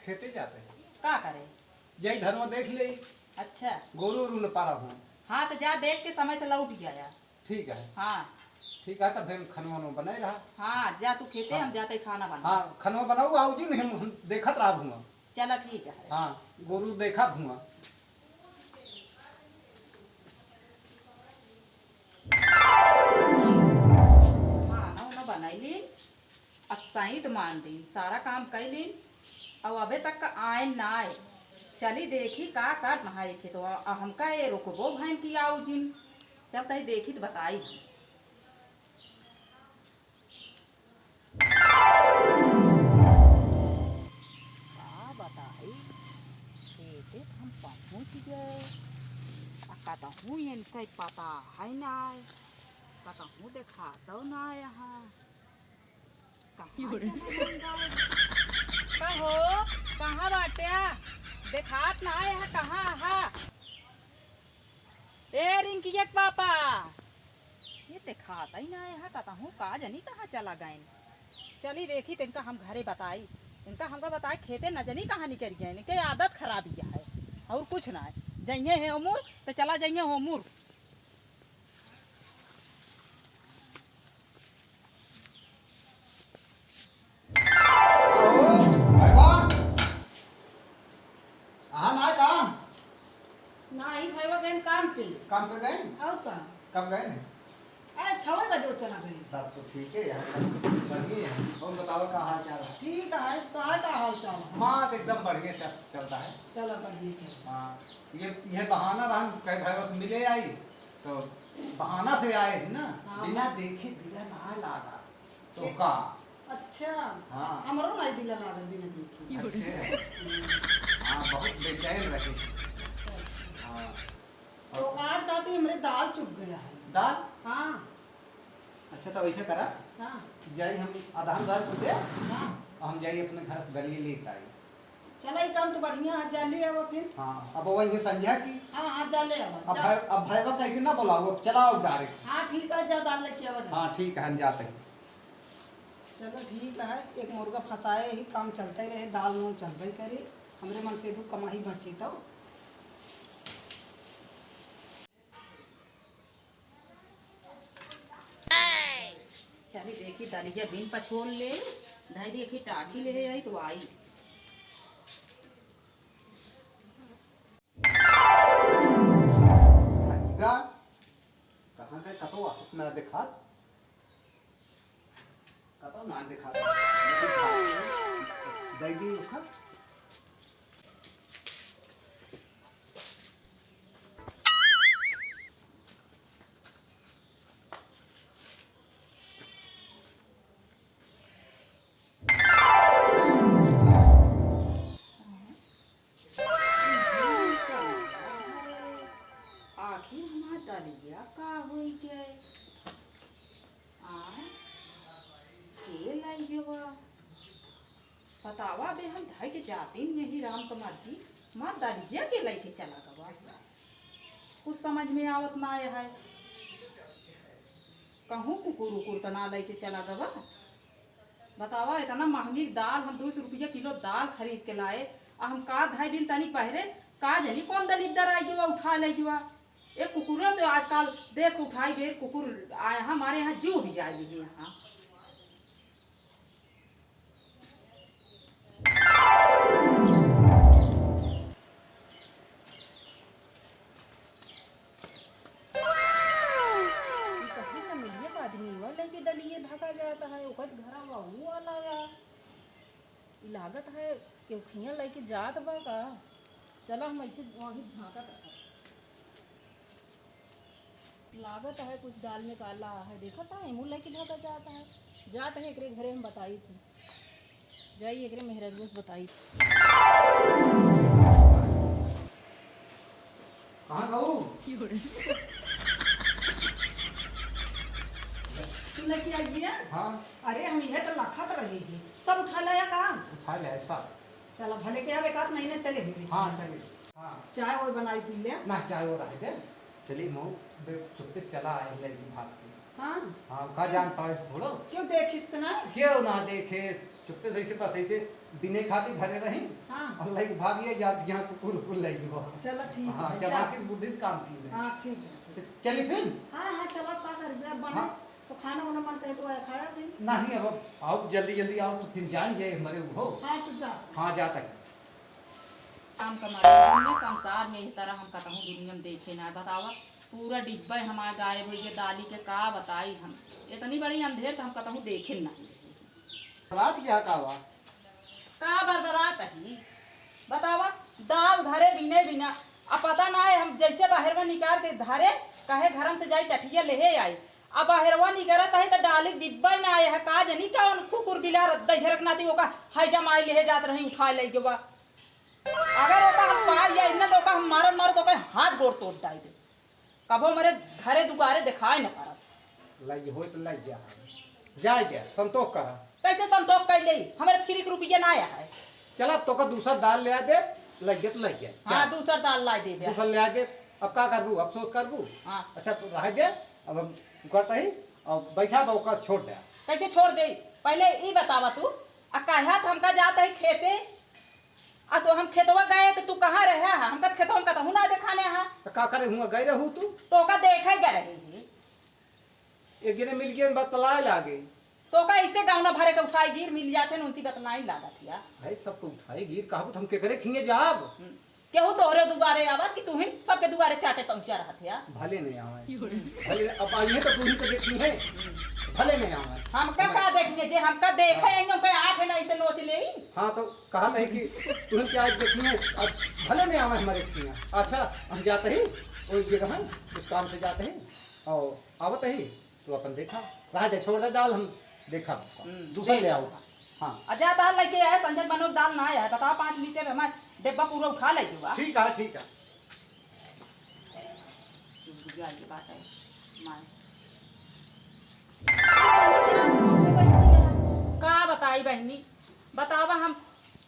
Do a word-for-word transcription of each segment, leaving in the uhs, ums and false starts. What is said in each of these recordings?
खेते जाते हैं। का करे? जाई धनवा देख ले। अच्छा। गोरू उरू न पारा हूँ। हाँ, तो जा देख के समय से लौट गया। ठीक है। हाँ। ठीक है, तब हम खनवा वनवा बनाए रहा। हाँ, जा तू खेते, हाँ। हम जाते खाना बना। हाँ, खनवा बनाऊ, आऊ जी, हम, हम देखत रहा भुआ। चला, ठीक है। हाँ, गोरू देखा भुआ। खाना उना बनाई लीन, असाइत मान दीन, सारा काम कई लीन, अउ अबे तक का आए ना आए। चली देखी का करत नहाए थे, तो अ-, हमका ये रुकबो भैन की आऊ जिन। चल तही देखी तो बताई। का बताई, खेते हम पहुँच गए, आ कतहूँ इनका पता है ना, कतहूँ देखातो ना यहाँ। कहाँ चली गई? का हो, कहाँ बाट्या? देखात ना है, कहाँ है? ए रिंकिया के पापा, ये देखात ही ना है, कतहूँ का जनी कहाँ चला गए। चली देखी, तिनका हम घरे बताई, इनका हमका बताए, खेते न जनी कहाँ निकल गए, इनके आदत खराब ही है, और कुछ ना है। जइहे है उमुर, तो चला जइहे हो उमुर। आहो, भैया। आहा, ना काम? नाही, भैया गए काम पे। काम पे गए? और का? कब गए? अरे, छवे बजे वो चला गए। तब तो ठीक है यार, तब तो बढ़िया है। और बताओ, का हाल चाल है? ठीक है, तो का हाल चाल है? माँ, तो एकदम बढ़िया चल-, चलता है। चलो, बढ़िया चल। हाँ, ये, ये बहाना रहा, कहे भाई बस मिले आई, तो बहाना से आए हैं ना, हाँ। बिना देखे दिला ना लागा। तो के-, का? अच्छा। हाँ। हमरो नाई दिला लागल बिना देखे। अच्छा। हाँ, बहुत बेचैन रही। अच्छा, अच्छा। हाँ। तो आज कहती हमरे दाल चुक गया है। दाल? हाँ। अच्छा, तो ऐसा करा। हाँ। जाई हम आधान दाल चुके। हाँ। हम जाई अपने घर से दलिए लेत आई। चला, ई काम तो बढ़िया है, जा ले आवा फिर। हाँ, अब वही संझा की। हाँ, हाँ, जा ले आवा, अब जा। भाई, अब भाईवा कह के ना बुलाओ, अब चलाओ direct। हाँ, ठीक है, जा दाल लेके आवा, जा। हाँ, ठीक है, हम जाते हैं। चलो, ठीक है, एक मुर्गा फंसाए ही काम चलते रहे, दाल नून चलबे करे, हमरे मन से दू कमाई बची तो। चली देखी, दलिया बिन पछोल ले, धई देखी, टाकी ले आई तो आई। भैया, कहाँ गए? कतो आवत ना देखात, कतो ना देखात। दई दी उसका। आखिर हमार दलिया का होई गए? आय, के लाई गवा? बतावा बे, हम धई के जातिन यही राम कुमार जी, हमार दलिया के लइके चला गवा? कुछ समझ में आवत ना है। कहूँ कुकुर उकुर त ना लइके चला गवा? बतावा, इतना महंगी दाल, हम दो सौ रुपया किलो दाल खरीद के लाए, आ हम का धई दिन तनी पहरे, का जानी कौन दलिद्दर आई गवा, उठा ले गवा। एक कुकुरों से आजकल देश को उठाई गए, कुकुर आए, हमारे यहाँ जीव भी जाए नहीं यहाँ। ई कहाँ चमेलिया का आदमी हुआ, लेके दलिए भागा जाता है, ओकर घरा हुआ, हुआ लाया। ई लागत है, केहू खिया लेके जात बा का? चला, हम ऐसे वही झांकत रहा। लागत है कुछ दाल में काला है, देखत है, एमू लेके भागा जात है। जात है एकरे घरे, हम बताई थी, जाई एकरे मेहररुआ से बताई। कहाँ गऊ? तू लेके आ गया? हाँ। अरे, हम इहे तो लखत रहे ही, सब उठा लाया का? उठा ले सब। चला, भले के अब एक आध महीना चले हुए। हाँ, चले। हाँ। चाय वो बनाई पी ले। ना, चाय वो रहे दे। चली मऊ, बे चुपते से चला आए ले भी भाग के। हाँ। हाँ, का जान पावे से थोड़ो। क्यों देखिस त ना? क्यों ना देखिस? चुप्पे से ऐसे बस ऐसे बिने खातिर धरे रही। हाँ। और लाइक भाग ये जात यहाँ कुकुर उकुर लाइक वो। चलो ठीक हाँ, है, चला जा। के बुद्धि से काम की है। हाँ, ठीक है, ठीक। तो चली फिर? हाँ, हाँ, चला, का कर, अब बना। हाँ। तो खाना वाना मन कहे तो आया खाया फिर? नहीं, अब आओ, जल्दी जल्दी आओ, तो फिर जान जाए हमारे वो। हाँ, तो जा। हाँ, जाता है। काम का मारे दुनिया संसार में इस तरह हम कतहूँ दुनिया में देखे ना। बतावा, पूरा डिब्बा हमार गायब होइ गया दाली के, का बताई हम। इतनी बड़ी अंधेर तो हम कतहूँ देखे ना। रात क्या का बा? का बरबरात ही? बतावा, दाल धरे बिने बिना, अब पता ना है, हम जैसे बाहरवा निकाल के धरे, कहे घरम से जाई टठिया लेहे आई। अब बाहरवा निकलत है तो डाली डिब्बा ही ना आए है, का जनी कौन कुकुर बिलार दैझरक नाती ओका है जमाई लेहे जात रही, उठाए ले गवा। अगर ओका हम पाई जाई ना तो ओका हम मारत मारत ओका हाथ गोड़ तोड़ डाई दे। कबो हमरे घरे दुआरे देखाए न परत। लइ होई तो लइ जा। जाए दे, संतोष करा। कैसे संतोष कर ले? हमरे फ्री के रुपया ना आया है। चला, तोका दूसर दाल ले आ दे, लइ गया तो लइ गया। हाँ, जा। दूसर दाल ला दे बे। दूसर ले आ दे। अब का करबू? अफसोस करबू? हाँ। अच्छा, तो रह दे, अब हम करता ही, और बैठा बा, ओका छोड़ दे। कैसे छोड़ दे? पहले ई बतावा तू, आ कहा त हमका जात है खेते, आ तो हम खेतवा गए तो तू कहाँ रहे हा? हमका तो खेतवा में कतहूँ ना देखाने हा। तो का करे हुआ गए रहू तू? तो का देखे गए रहे ही। एक जने मिल गए, बतलाए लागे। तो का ऐसे गाँव ना भरे के उठाई गिर मिल जाते न, उनसी बतलाई लागत या। भाई सबको उठाई गिर कहबू तो हम केकरे खिए जाब? हम्म। केहू तोहरे दुआरे आवत कि तू ही सबके दुआरे चाटे पहुँचा रहत या? भले नहीं आवे। भले अब आइए तो तू ही तो देखी है। भले नहीं आवे। हमका का देखिए, जे हमका देखे हाँ। आइए, उनका आँख ना ऐसे नोच ले। हाँ, तो कहा नहीं कि तुम क्या देखिए, अब भले नहीं आवे हमारे खिया। अच्छा, हम जाते ही, कोई जगह है, उस काम से जाते ही, और आवत ही, तो अपन देखा, रह दे, छोड़ दे दाल, हम देखा, हम्म, दूसर ले देखा। आओ। हाँ। आ जा दाल लेके आए, संजय मनोज दाल ना आया है, बताओ, पाँच लीटर हमारे डिब्बा पूरा उठा ले हुआ। ठीक है, ठीक है। चुगलिया वाली बात है, माय। का बताई बहनी, बतावा, हम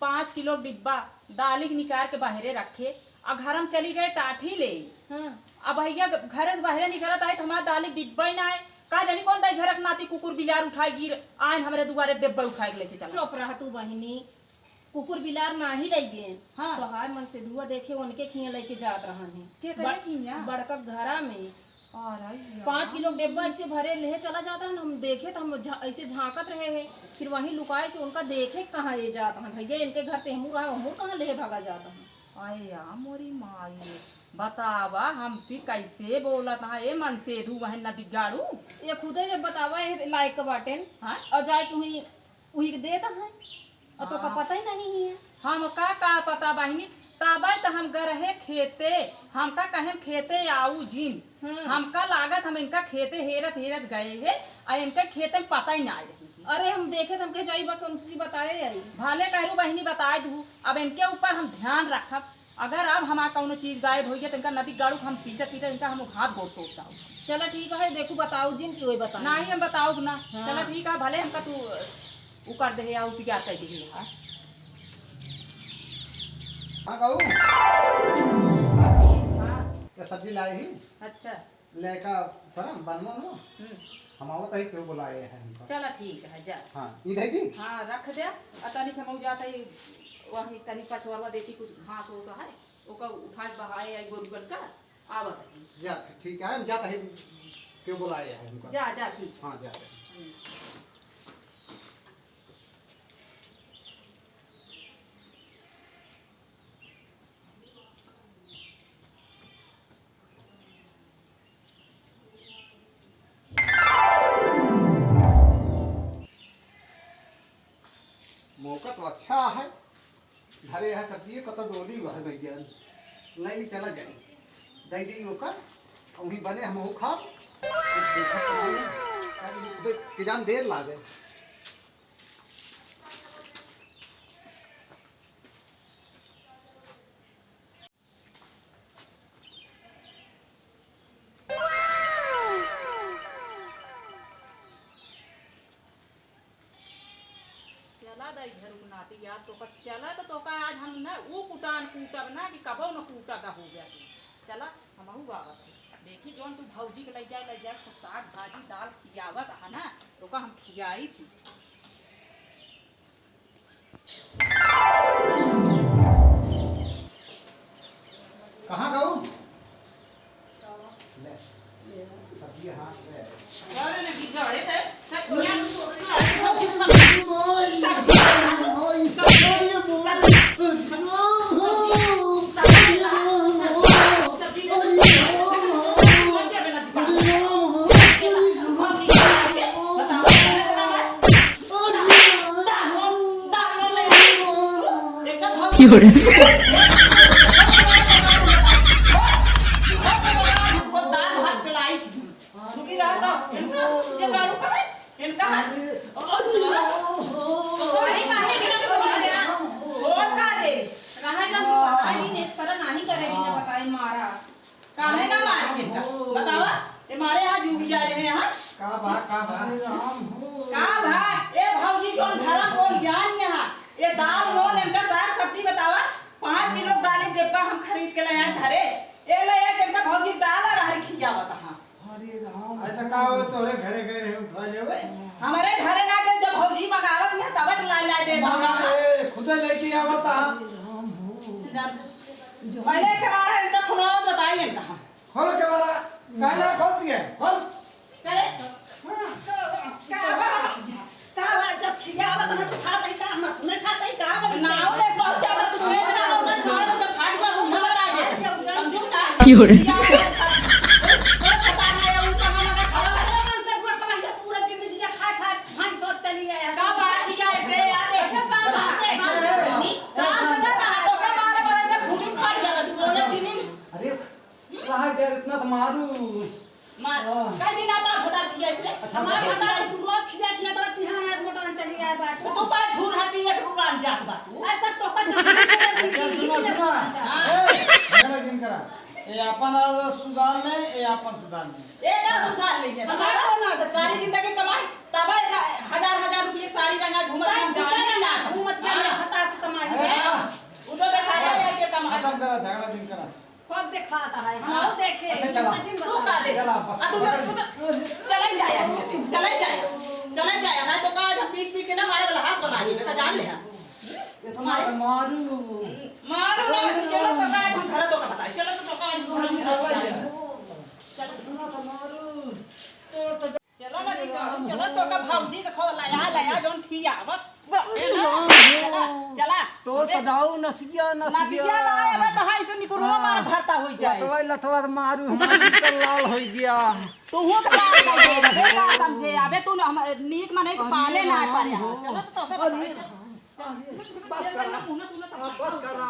पाँच किलो डिब्बा दालिक निकाल के बाहरे रखे, आ घर हम चली गए टाठी ले। हाँ। अब भैया घरे से बाहरे निकलत आए तो हमारा दालिक डिब्बा ही ना आए। का जानी कौन दैझरक नाती कुकुर बिलार उठाए गिर आए हमरे दुआरे डिब्बा उठाए के लेके चला। चुप रह तू बहिनी, कुकुर बिलार नाही लइ गए। हाँ। तोहार मनसेधुआ देखे उनके खिया लइके जात रहन है। के करे बड़-, खिया? बड़का घरा में। अरे यार। पाँच किलो के डिब्बा ऐसे भरे लेहे चला जात रहन, हम देखे तो हम झा-, ऐसे झांकत रहे हैं, फिर वहीं लुकाए के उनका देखे कहाँ ये जात रहन, भैया इनके घर ते हमू रहा, हमू कहाँ लेहे भागा जात रहन। अरे या मोरी माई, बतावा हमसे कैसे बोलत है ए मनसेधु वहन नदी गाड़ू। ये खुदे जब बतावा ये लायक बाटेन, हाँ? और जाए के हुई उही के देत है। और तोका हाँ। पता ही नहीं है। हमका का पता बहिनी, तबे त हम गए रहे खेते, हमका कहे खेते आऊ जिन। हम्म। हमका लागत हम इनका खेते हेरत हेरत गए है, आ इनके खेते में पता ही ना आए रही है। अरे हम देखे त हम कहे जाई बस उनसे बताए आई। भले कहू बहिनी बताए दू, अब इनके ऊपर हम ध्यान रखब। अगर अब हमार कौनो चीज गायब होइ गया, तो इनका नदी गाड़ू हम पीटत पीटत इनका हम हाथ गोड़ तोड़ जाऊ। चला ठीक है, देखू बताऊ जिन कि वही बताई। नहीं, हम बताऊ ना। हाँ। चला ठीक है, भले हमका तू उ कर दे या उसी क्या कर दे या। हाँ, कहू? हाँ। क्या सब्जी लाए ही? अच्छा। लेका, थोड़ा बनवा लो। हम्म। हम आवत ही, क्यों बुलाए हैं हमको? चला ठीक है, जा। हाँ, ई दे दी? हाँ, रख दे। आ तनिक हम जात ही, वहीं तनी पछवारवा देखी, कुछ घास ओस है, ओका उठाए बहाए आई गोरुगन का, आवत ही। जा, ठीक है, हम जात ही, क्यों बुलाए हैं हमको? जा, जा, ठीक। हाँ, जा। हम्म। मौका तो अच्छा है, घरे है सब्जी, कतो डोली हुआ है भैया, ले ली चला जाए, दे दी ओकर, वहीं बने हम हो खाब, देखत समय, अरे, बे, के जान देर लागे। चला दैझरक नाती यार, तोका चला त तोका आज हम ना ऊ कुटान कूटब ना कि कबो न कूटा का हो गया तू। चला, हमहू आवत है। देखी जौन तू भौजी के लइ जाए, लइ जाए, तो साग भाजी दाल खियावत है ना, तोका हम खियाई थी। कहाँ गऊ? ले, सब्जी हाथ में। अरे, ले, बीच में अड़े थे। सब्जी, सब्जी, सब्जी, सब्जी, सब्जी, सब्जी, काहे ना मारी इनका? बतावा, ये मारे आज उग जा रहे हैं, हाँ? का बा, का बा? का बा? ए भौजी, कौन धर्म, कौन ज्ञान यहाँ? ये दाल, नून, इनका साग सब्जी बतावा, पाँच किलो दाल एक डिब्बा हम खरीद के ले आए धरे। ये ले एक इनका भौजी दाल और हरी खियावत, हाँ। हरे राम। ऐसा का हो, तोरे घरे गए रहे, उठा लेवे? हमारे घरे ना गए, जब भौजी मंगावत नहीं, तब ला, ला दे। मंगा, ए, खुदे लेके आवत, हाँ। हरे राम हो। जान। पहले के बारे इनका खुलावत बताई इनका। खोलो के बारा, काहे ना खोलती है? खोल। करे? हाँ, का बा? का बा? जब खियावत हम तो खाते ही का, हम अपने खाते ही का? नाव ले बहुत ज्यादा तू मेरे ना हो, मैं सारे से फाट गया, हम खबर आ गए। समझू ना? की हो रहे? खियावत हम। और पता नहीं है, उनका हम अगर खबर है, मन से दूर कमाई है, पूरा जिंदगी खा खा, भाई सोच चली है। का बात किया है, बे? यार, ऐसे साल आते हैं। साल बदल रहा, तो का बारह बारह का घूम फाट गया, तू बोले दिन। अरे, रहा दे, इतना तो मारू। मार। हाँ। कई दिन आता भतार खिया इसने? अच्छा, हमारे भतार। भतार इसको रोज खिया, खिया तो बिहान आज मोटान चली आए बाटे। तो का झूर हटी है, रुलान जात बा। ऐसा तो का झूर हटी है, अच्छा, सुनो, सुनो। हाँ। ए, झगड़ा जिन करा। ए, अपन आज सुधार ले, ए, अपन सुधार ले। ए, का सुधार ले है? बता दो ना, तो सारी जिंदगी कमाई, तब हजार, हजार रुपये साड़ी रंगा घूमत हम जान ना। घूमत जान, हाँ। भतार की कमाई अरे, है। हाँ। वो तो देखा है, ये कमाई। खत्म करा, झगड़ा जिन करा। कब दिखाता है? हम हाँ। लोग देखे, अच्छा, चला। तू का दे? चला, बस। आ, तू तो, तू तो चला ही जाया, चला ही जाया, चला ही जाया। मैं तो कहा, जब पीट पीट के ना मारे वाला हाथ बना ली, बेटा, जान ले। इतना मारू। मारू ना, चलो तो का, हम घर तो का बताए, चलो तो का, हम घर तो का बताए। चलो। इतना तो मारू। तोर तो चला ना दीदी, चला तो का भौजी के खो लाया, लाया जौन खियावत। चला, चला। तोर तो दाऊ नसिया, नसिया। नसिया लाया, मैं तो हाई से निकुरुआ हाँ। मार भरता होई जाए। लथवा, लथवा तो मारू, हमारी तो लाल होई गया। तू हो तो लाल होई गया, बे का समझे, अबे तू न-, हम नीक मने के अरे पाले ना राम पाले। हो। चला तो का अरे, बस करा। बस करा।